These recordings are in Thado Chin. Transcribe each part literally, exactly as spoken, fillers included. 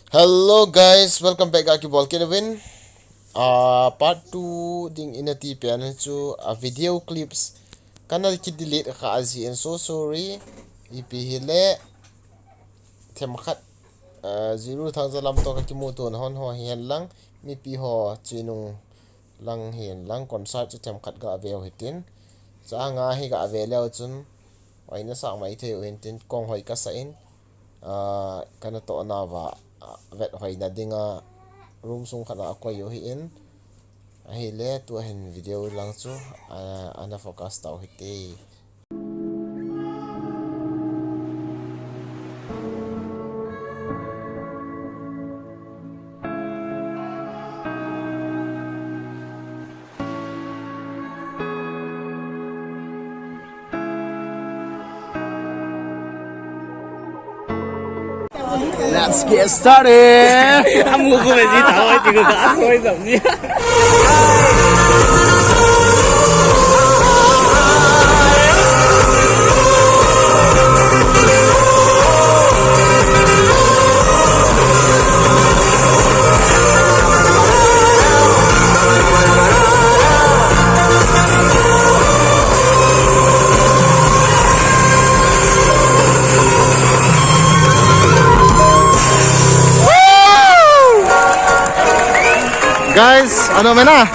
Hello guys, welcome back. Aki bol Kelvin. Ah, part two ding ina ti pian chu a video clips kana ki delete kha aji and so sorry. Ipi hile themkhat, ah, Ziru Thangzalam to ka kimuto na hon ho hi hen lang mipi ho chinung lang hi hen lang concert chu themkhat ga ve u hitin. Cha nga hi ga ve leu chun oina sak mai thei u hitin kong hoi ka sa in. Ah, kana tohna va, ah, vet hoina dinga room sung khat a koi u hi in. Ahile tu hin video lang chu, ah, ana focus tau hite. Let's get started. Amu ko me ji ta hoi ti ko ka hoi sam ji. Guys, ano mena?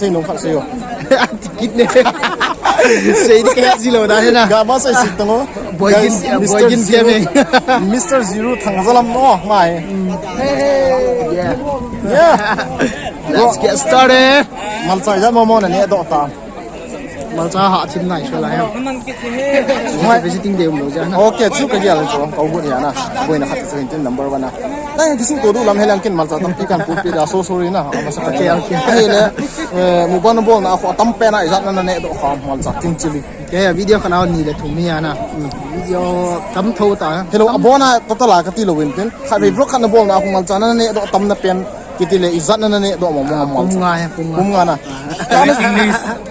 Sei nung khat sei o. Tikit ne. Sei di kaya silo da na. Ga ma sei sik tango. Boy Guys, Gin, Boy Mister Gin Zero, Gaming. Mister Zero Thangzalam no mai. Yeah. Yeah. Let's get started. Malcha ja mo mo na ne do ta. Malcha ha thim nai sho la ya. Mai visiting de um lo ja na. Okay, chu ka ja lo chu. Ka bu ya na. Boina khat chu hin number one na. Nang kisu to du lam helang kin malcha tampi kan pu pi da so sorry na. Masa ka Okay, okay. Ahile, eh, mobile number na ko tampi na ijat na ne do kha malcha king chili. Ke video kana ni le thum ya na. Video tam tho ta. Hello, abona total a ka ti lo win tin. Kha be vlog kana bol na ko malcha na ne do tam na pen. Kiti le ijat na ne do mo mo malcha. Kum nga ya, kum nga. Kum nga na. Tha na,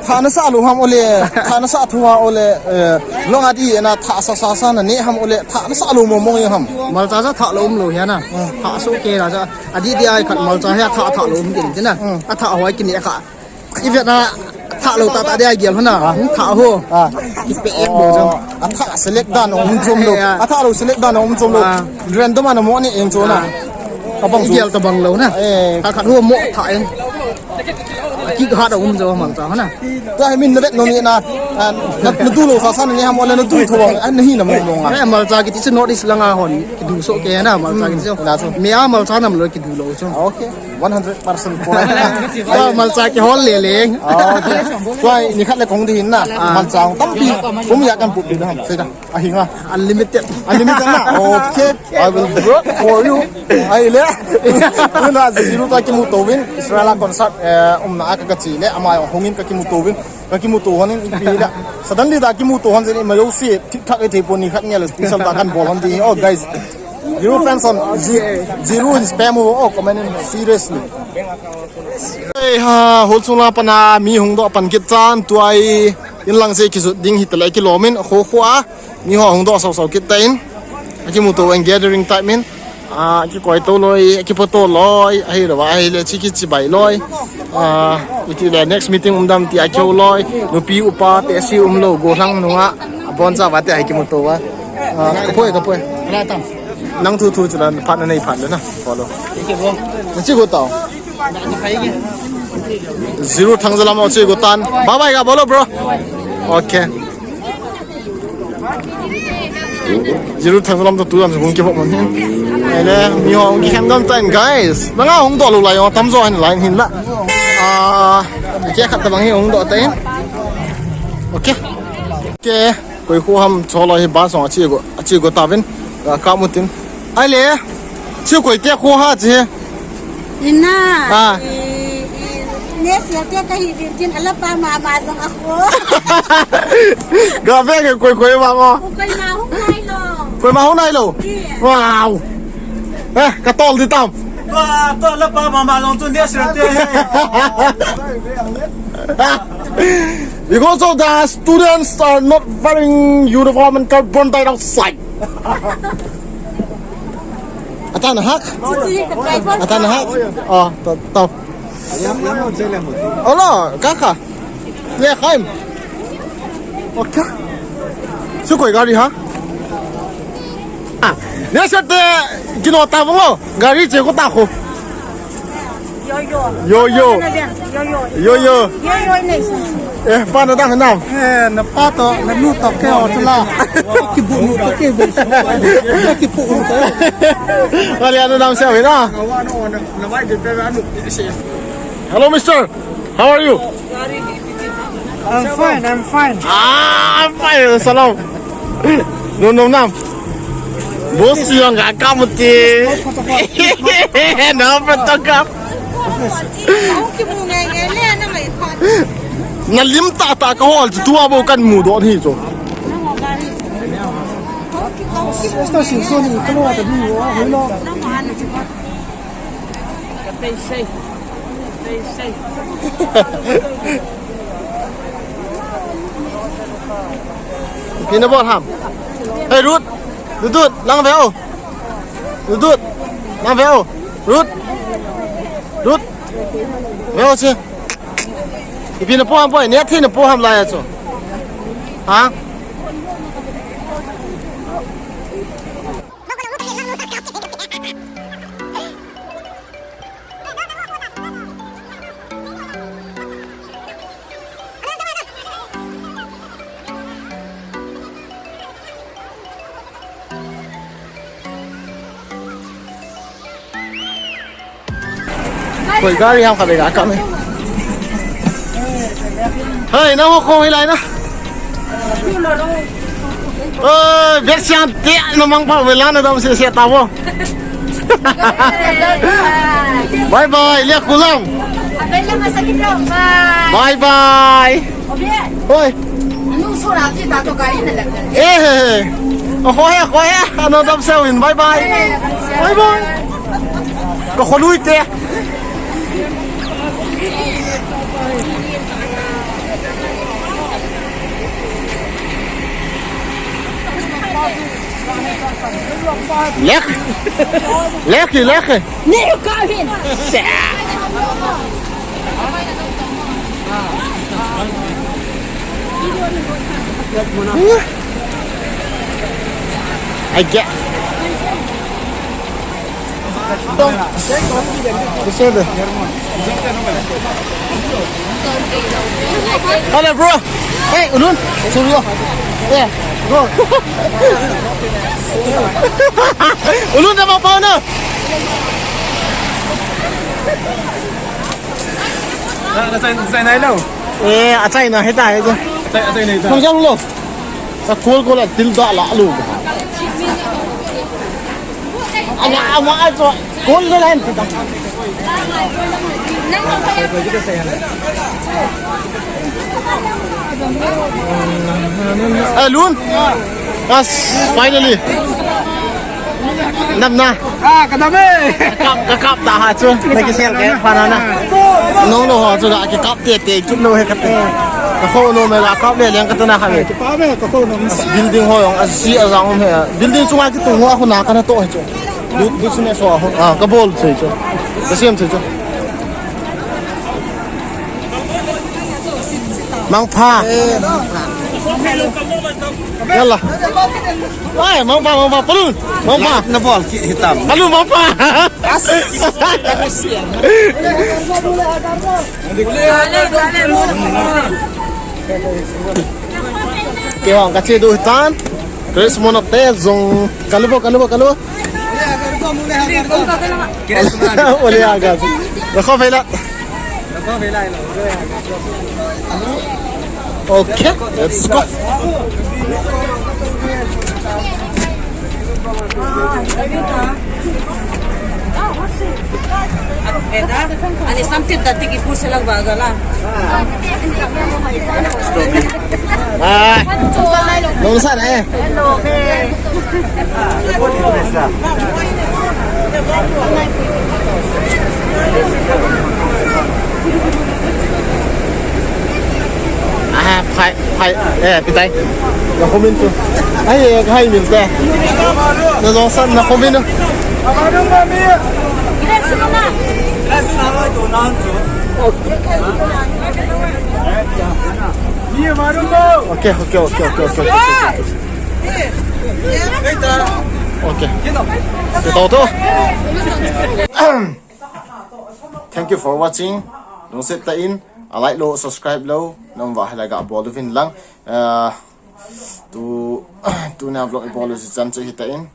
tha na sa lo ham ole, tha na sa thu ha ole, eh, long adi na tha sa sa sa na ne ham ole, tha na sa lo mo mo ye ham. Malcha ja tha lo um lo ya na. Hmm. Tha so ke la ja. Adi di ai khat malcha ya tha tha lo um kin na. Hmm. A tha hoi kin ya kha. I vet na tha lo ta ta di ai gel na. Hmm, tha ho. Ah. Ki pe ek bo jam. Oh, a tha select dan um jom lo. Ya. A tha lo select dan um jom lo. Ah. Random ana mo ni eng cho na. Ah. Ka bang I gel ta bang lo na. Eh. Kha khat ho mo tha eng. Kikhat a um jo malcha hon a. Tua hi min na vet nom ni na, ah, na, na tu lou sasa na nge ham ole na tu tho bang, ah, na hi na mong mong a. Eh, malcha kiti chu North East langa hon kidu soh kei na, malcha kiti chu. Hmm, na chu. Mi a malcha nam lou kidu lou chu. Okay, one hundred percent correct. Tua malcha kihol le le. Ah, okay. Tua hi nikhat le kong ding hin na. Ah. Malcha hung tampi. Kum ya kan pu pi na ham. Sei da. Ahinga. Unlimited. Unlimited na. Okay. I will work for you. Ahile. Tuna Zero toh kimuto uvin. Israel a concert, eh, umna a ka, ka che le. Ama jong hungin ka kimuto uvin. Ka kimuto hon in ipi le. Suddenly da kimuto hon jeh in ima jouse thik thak i thei pon, nikhat ngei le special da kan bol hon ding. Oh, guys. Zero fans hon. Ze-, Zero in spam u. Oh, comment in. Seriously. Hei ha, hol sung lang pan a mi hung doh pan kit chan, tua hi in lang se kijot ding hita le kilom in, kho kho a, mi ho hung doh sau sau kit tan, akimuto in gathering type in, ah, kikoi to loi, kipo to loi, ahilou va, ahile chi kichibai loi, ah, iti le next meeting um dam ti a kihou loi, nupi upa te si um lou, gollhang nunga, abon cha va te a kimuto va, ah, ka poi, ka poi. Nang thu thu chu la, phat na nei phat le na, follow. Na chi go tao. Zero Thangzalam a che go tan. Bye bye ga bolo, bro. Okay. Zero Thangzalam to tu jam hung kihop man hin. Ahile, mi ho hung kikhen gam tan, guys. Nanga hung doh lou lai jong tam jo hin line hin la. Ah, kei khat tabang hi hung doh tan. Okay. Okay. Koi kho ham, cholo hi bus jong ache go, ache go tauvin, ah, ka mu tin. Ahile, chu koi te kho ham chi. Ina. Ah. I, i, ne sia te ka hi din tin, ala pa mama jong a kho. Ga ve ke koi koi ma mo. Koima hung nai lou. Koima hung nai lou. Yes. Wow. Eh, ka tol di tam. Pa, to ala pa mama jong chu ne sia te. Because of the students are not wearing uniform and carbon dioxide. Atan hak? Atan hak? Oh, to, to. Olo, kaka. Ye, khaim. Okay. Chu koi gari ha? Ah, ne sia te kino ta bo. Gari che ko ta ko. Yo, yo. Yo, yo. Yo, yo. Yo, yo, nei sa. Eh, pa na dang nam. Eh, na pa to, na nu to ke o tla. Kibu nu to ke bo. Kibu nu to. Wali ana nam sia we na. Hello, mister. How are you? I'm fine, I'm fine. Ah, I'm fine. Salam. No, no, no. Boss, you got come with this. No photograph. Na lim tah tah ka hol chu tua bo kan mu don hi chu. Esta sin son ni kalo ta ni o, hello. Ipi na bol ham? Hey, Ruth. Ruth, Ruth, lang ve o. Ruth, Ruth, lang ve o. Ruth. Ruth. Ve o che. Ipi na po ham boy? Ne thi na po ham la ya chu. Ha? Koi gari ham kha be ga kam e. Hei, na ho kho hilai na. Oi, bet siang te na mang pa vela na dam se se ta bo. Bye bye, le kulang. Bye bye. Oi. Eh. Oi, oi, oi. Ano dam se win. Bye bye. Bye bye. Ko khului te. Lek. Lek, lek. Ni ka hin. Sa. I get. Hello, bro. Hey, Ulun. Sorry, bro. Yeah, bro. Ulun, nama pau na. Achai nai lo. Eh, achai na hita, hita. Achai, achai nai ta. Kong jang lo. Sa kol kol a til da la lo. Ana ama a cho kol lo len ta. Eh, Lun. Yes, finally. Nam na. Ah, ka dam e. Kap, ka kap ta ha chu. Na ki sel ke pa na na. No, no, ha chu da ki kap te te kit lo he ka te. Ka kho no me la kap le leng ka ta na kha ve. Pa ve ka kho no. Building ho jong a si a jang um he. Building chunga kitung ho a khu na ka na to he chu. Bu-, business ho a khu. Ah, ka bol chu chu. Ka siam chu chu. Mangpha. Yalla. Ai, mangpha, mangpha, palun. Mangpha. Na bol ki hitam. Palun, mangpha. Kei vang ka che du tan. Chris Mono te jong. Kalu bo, kalu bo, kalu. Ole aga. Rakho phela. Okay, let's go. Ani samtip da tiki pur se lag ba gala. Ah, nung sa na eh. Ah, phai, phai, eh, pitai. Na khomin tu. Ai, eh, hai mil te. Na jong san na khomin. Okay, okay, okay, okay, okay, okay. Okay. Kita to. Thank you for watching. Lungset tah in, a like lo, subscribe lo, nang va hala ga bol uvin lang. Ah, tu, tuna vlog i bol u chan chu hita in.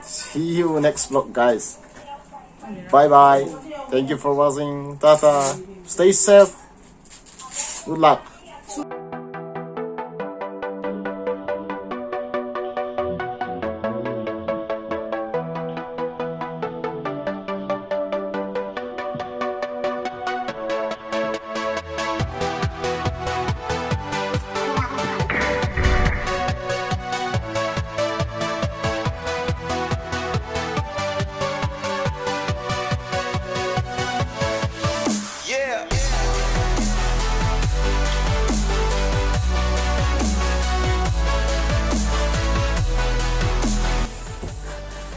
See you next vlog, guys. Bye bye. Thank you for watching. Tata. Stay safe. Good luck.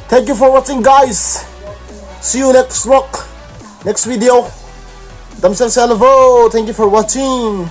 Thank you for watching, guys. See you next vlog, next video. Damsel Salvo, thank you for watching.